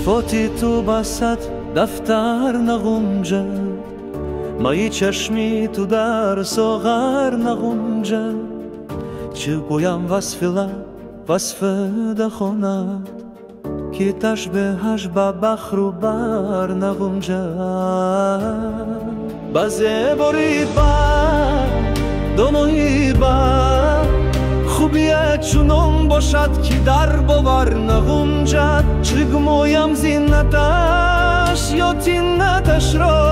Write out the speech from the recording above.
Сифоти ту ба сад дафтар нағунҷад, майи чашми ту дар соғар нағунҷад. Чӣ гӯям васфи лаб, васфи дахонат, ки ташбеҳаш ба баҳру бар нағунҷад. Ба зебории бар донои бар, хубие чунон бошад, ки дар бовар нағунҷад. Чӣ гумоям зинаташ ё тинаташро.